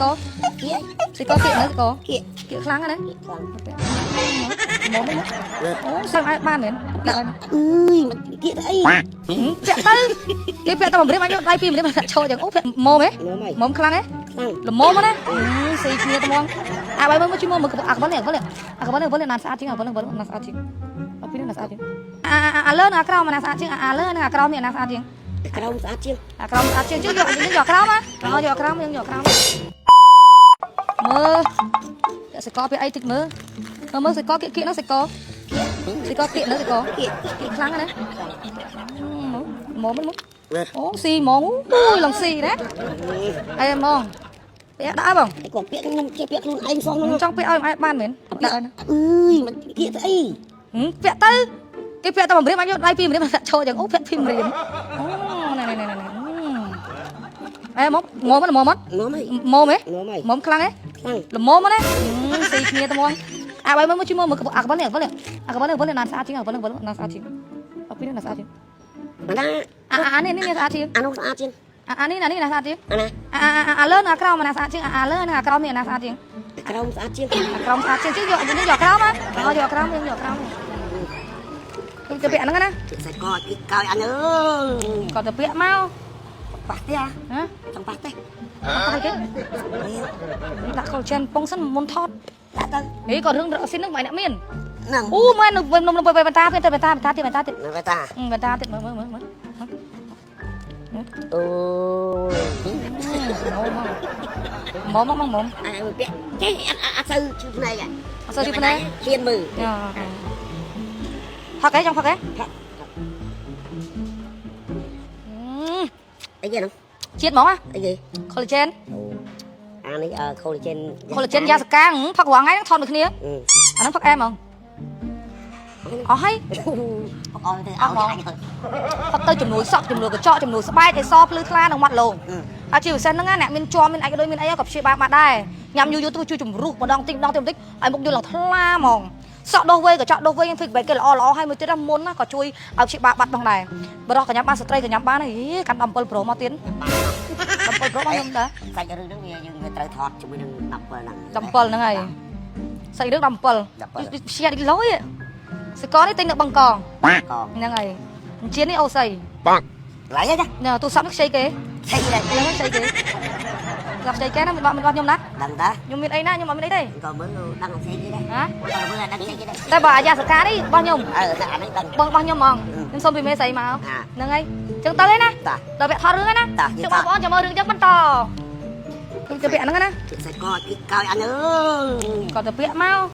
ក គៀក សិកគៀកនៅសិក គៀក គៀកខ្លាំងណាស់ ខ្លាំង មុំអូសឹងឲ្យបានមែនដាក់ឲ្យ អើយមិនគៀកទៅអី ពាក់ទៅគេពាក់តែបំរៀបអញយកដៃពីបំរៀបដាក់ឈរចឹងអូពាក់មុំហ៎ មុំហើយ មុំខ្លាំងហ៎ ខ្លាំង ល្មមណាស៊ីគ្នាត្មងអាបាយមើលជួយមើលមើលអាកបលនេះអាកបលនេះអាកបលនេះអាកបលនេះណាស្អាតជាងអាកបលនេះណាស្អាតជាងអពីនេះណាស្អាតជាងអាអាលើនិងអាក្រោមណាស្អាតជាងអាលើនិងអាក្រោមនេះណាស្អាតជាង ក្រោមស្អាតជាង អាក្រោមស្អាតជាងជិះយកយើងយកក្រោមណាយកក្រោមយើងយកក្រោមមើលសកពីអីតិចមើលមើលសកគៀកគៀកហ្នឹងសកសកគៀកហ្នឹងសកគៀកខ្លាំងណាមុំមុំអូស៊ីហ្មងអូយឡងស៊ីណាអីហ្មងពាក់ដាក់បង ឯគាត់ពាក់ខ្ញុំចេះពាក់ខ្លួនឯងសោះហ្នឹង ចង់ពាក់ឲ្យឯងបានមែនដាក់ឲ្យ អើយមិនគៀកទៅអី ពាក់ទៅគេពាក់តែបំរៀបអញយកដៃពីបំរៀបដាក់ឈរចឹងអូពាក់ពីបំរៀបអូណែណែណែណែអេមកងមមកមក មុំហើយ មុំហ៎ មុំហើយ មុំខ្លាំងហ៎ ខ្លាំង ល្មមណាស៊ីគ្នាត្មងអាបាយមើលជួយមើលមើលអាកបលនេះអាកបលនេះអាកបលនេះអាកបលនេះណាស្អាតជាងអាកបលនេះណាស្អាតជាងអពីនេះណាស្អាតជាង អាណា អាអានេះនេះស្អាតជាង អានោះស្អាតជាង អាអានេះអានេះណាស្អាតជាង អាណា អាអាអាលើនិងអាក្រោមណាស្អាតជាងអាលើនិងអាក្រោមនេះណាស្អាតជាង ក្រោមស្អាតជាង អាក្រោមស្អាតជាងជិះយកយើងយកក្រោមណាយកក្រោមយើងយកក្រោមខ្ញុំទៅពាក់ហ្នឹងណា គៀកសាច់កគៀកកោយអានអើយ គាត់ទៅពាក់មក ប៉ះទេ ហ៎ ចង់ប៉ះទេ អត់គេដាក់ collagen ពងសិនមុនថត ដាក់ទៅ ហីក៏រឿងរកស៊ីហ្នឹងមិនអ្នកមាន ហ្នឹង អូមែននៅនៅបន្តាទៀតទៅបន្តាបន្តាទៀតបន្តាទៀត ហ្នឹងតា បន្តាទៀតមើលមើលមើលមើល អូ មកមកមកមក អាពាក់ចេះអត់សូវឈឺភ្នែក អត់សូវឈឺភ្នែក ហ៊ានមើល ផឹកអីចង់ផឹកអី អីគេហ្នឹង ជាតិហ្មង អីគេ collagen អានេះ collagen collagen យ៉ាសកាងផឹករាល់ថ្ងៃហ្នឹងថតដូចគ្នាអាហ្នឹងផឹកអែមហ្មងអស់ហើយ អស់ទៅអស់អញ ផឹកទៅជំនួយសក់ជំនួយកញ្ចក់ជំនួយស្បែកឲ្យសភ្លឺថ្លានិងមាត់លោងហើយជាពិសេសហ្នឹងណាអ្នកមានជាប់មានអាចដូចមានអីក៏ព្យាបាលបានដែរញ៉ាំយូរយូរទៅជួយជំរុះម្ដងតិចម្ដងតិចបន្តិចឲ្យមុខយល់ឡើងថ្លាហ្មងសក់ដោះវែកញ្ចក់ដោះវែងធ្វើបែកគេល្អល្អហើយមួយទៀតណាមុនណាក៏ជួយឲ្យព្យាបាលបាត់ផងដែរបរោះក៏ញ៉ាំបានស្ត្រីក៏ញ៉ាំបានហីកាន់17ប្រូមកទៀត17ប្រូមកខ្ញុំដែរ សាច់រឿងហ្នឹងវាយើងវាត្រូវថតជាមួយនឹង17ហ្នឹង 17ហ្នឹងហើយសាច់រឿង17ព្យាឌីលយសកលនេះទិញនៅបង្កង កង ហ្នឹងហើយអញ្ជៀននេះអូសី ឡៃហ៎ចា ណែទូរស័ព្ទនេះខ្ចីគេ ឆៃដែរ ហ្នឹងខ្ចីគេស្រាប់ខ្ចីគេណាមិនបោះមិនបោះខ្ញុំណា ដឹងតា ខ្ញុំមានអីណាខ្ញុំអត់មានអីទេ ក៏មើលដឹងឆៃគេដែរ ហ៎ ក៏មើលដឹងឆៃគេដែរ តែបើអាយ៉ាសកានេះបោះខ្ញុំ អឺអានេះដឹង បោះបោះខ្ញុំហ្មងខ្ញុំសុំពីមេស្រីមកហ្នឹងហើយអញ្ចឹងទៅឯណា តា ដល់វគ្គថតរឿងណាចឹងបងប្អូនចាំមើលរឿងចឹងបន្តខ្ញុំទៅពាក់ហ្នឹងណា សាច់កគៀកកោយអានអើយ គាត់ទៅពាក់មក